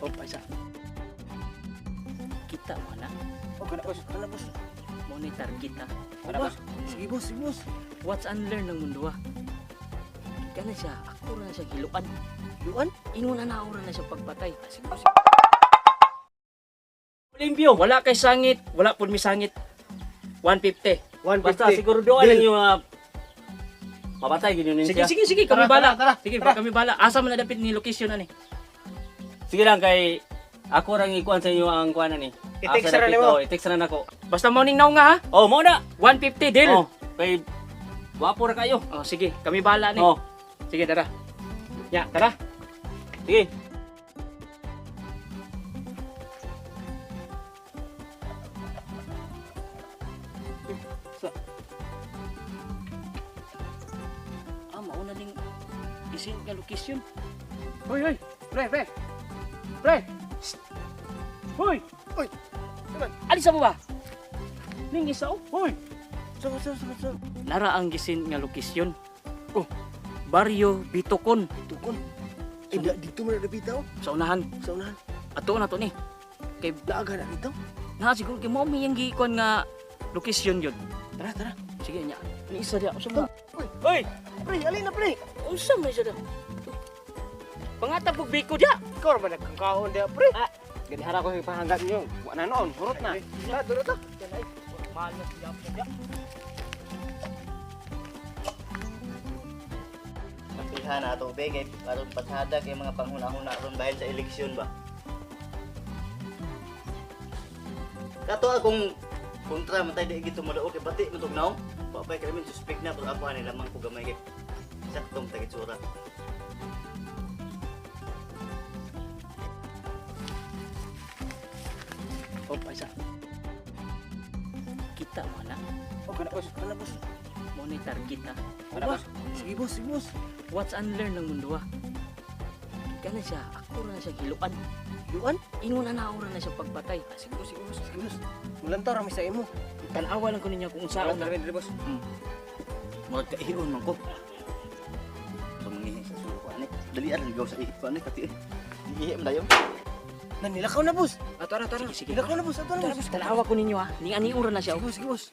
Oh, asa. Kita mo na. Oh, kana, boss. Kana, boss. Monitor kita. Kana, boss. Sige, boss, sige, boss. Watch and learn ng mundo ah. Kana siya, ako na siya giluan. Luan? Ingon na naura na siya pagpatay. Sige, boss. Olimpio, wala kay sangit, wala pud mi sangit. 150. 150. Basta siguro doon lang yung mapatay gid yun Sige, siya. sige, sige, kami Tara, bala. tara, tara, Sige, tara. kami bala. Asa man na dapit ni location ani? Sige lang kay ako rang ikuan sa inyo ang kuan ani. I-text Asa ra dapit, nimo. oh, I-text ra nako. Basta morning now nga ha. Oh, mo na. 150 deal. Oh, kay wapo ra kayo. Oh, sige, kami bala ni. Oh, Sige, tara. Ya, tara. sige. Ah, mauna ning isin nga location. Hoy, hoy. Pre, pre. Pre. Shh. Hoy. Hoy. Alisa mo ba? Ning isa oh. Hoy. Sama, sama, sama, sama. Nara ang gisin nga location. Oh, Barrio Bitokon Tukon. Eh, dito man na dapita, oh. sa unahan. Sa unahan. Ato na to ni. Kay Laaga na dito. na siguro kay mo may ang gikuan nga location yun. Tara, tara. Sige nya. Ni isa dia unsa man? Hoy, Pre, alin na, pre. Unsa man isa dia? Pangatag og biko dia. Ikaw ra ba nagkangkaon dia, pre? Ah, ganihara ko sa pahanggat niyo. Wa na noon, hurot na. Tara, tara, tara. Malas dia. Kapihan na ato be kay aron pasada kay mga panghuna-huna aron bahin sa eleksyon ba. Kato akong kontra man tay di gito mo kay bati man tugnaw. Wa pay krimen suspect na pero ako ani lamang ko gamay kay saktong tagitsura. Oh, isa. Kita mo na. Oh, kana, boss. Kana, boss. Monitor kita. Kana, boss. Sige, boss, sige, boss. Watch and learn ng mundo ah. Kana siya, ako na siya giluan. Luan? Ingon na naura na siya pagpatay. Sige, boss, sige, boss. Sige, boss. Mulantaw ra mi sa imo. Tanawa lang ko ninyo kung unsaon Tara, na. tara, boss. Murag kaihion man ko. So mangihi sa sulo ko ani. Dali aron ligaw sa ihi ko ani kati. Ihi man dayon. Na nilakaw na, boss. Ah, tara, tara. Sige, sige. Nilakaw na, boss. Ato na, boss. Tanawa ko ninyo ha. Ning ani ura na siya. Sige, boss, sige, boss.